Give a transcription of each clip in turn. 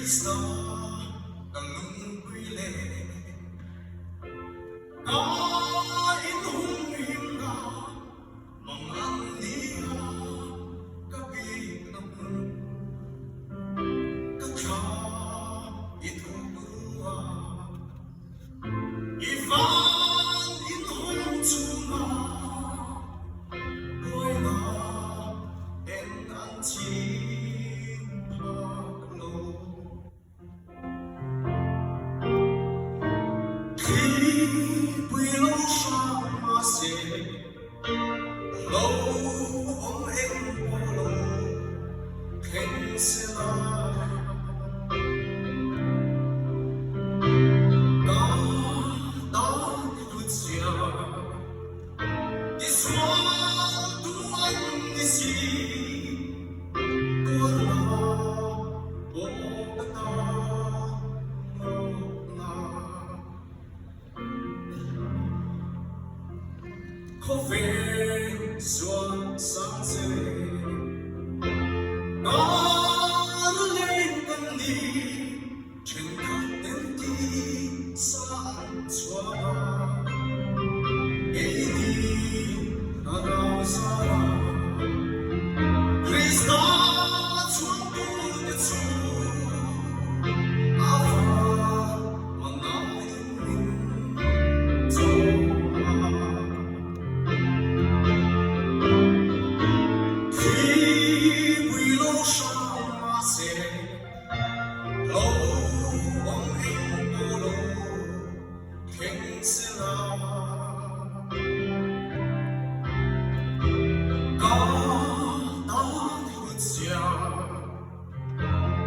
Krista ka lungpui leh ka inhumhimna mangan nia ka bikna hmun ka thla i thawktu a i van inhawng chungah buaina en an chim phak lo. Thlipui lo hrang mahse lo awm eng pawh lo thleng sela. Ka tan i hlutzia tisual tu an ni si. Tuarna pawh ka tan hlawkna. Khawvel zuan sang che Kan leng kan ni thenkhat ten ti sa an chhuah a Keini a rau zar a Krista chhuaktute chu a van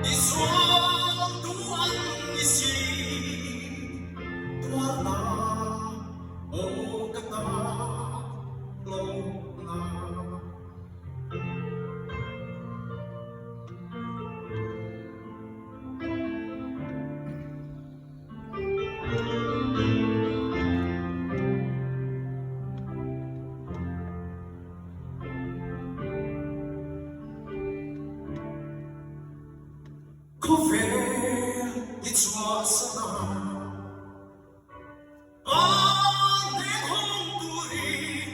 I sual duh an ni si, tuarna aw ka ta hlawkna. Khawvel i chhuahsan a, van hneng hawng turin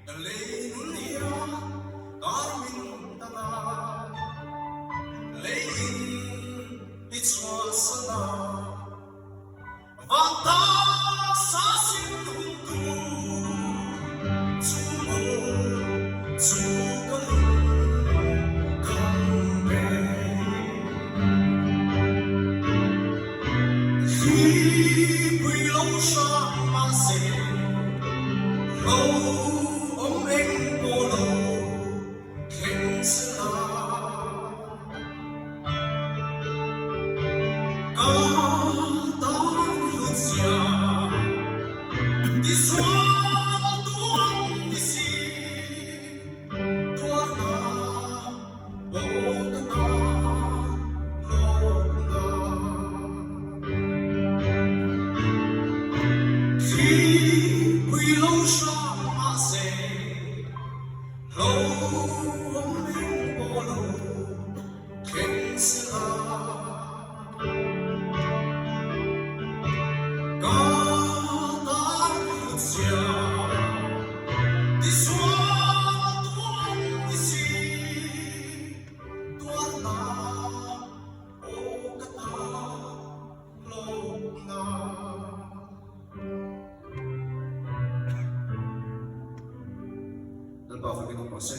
ka lei nun hian kar min dan a, lei in i chhuahsan a, van taksa sin hun tur chu maw chu ka lung kham ve. Hlipui lo hrang mahse lo awm eng pawh lo thleng sela. Ka tan hlutzia tisual tuam ni si, tuarna pawh ka tan hlawkna. Thlipui lo hrang mahse Hlauhawm eng pawh lo thleng sela. Ka tan hlutzia tisual tuam ni si, tuarna aw ka tan hlawkna. Lalpa fakin awm rawh se.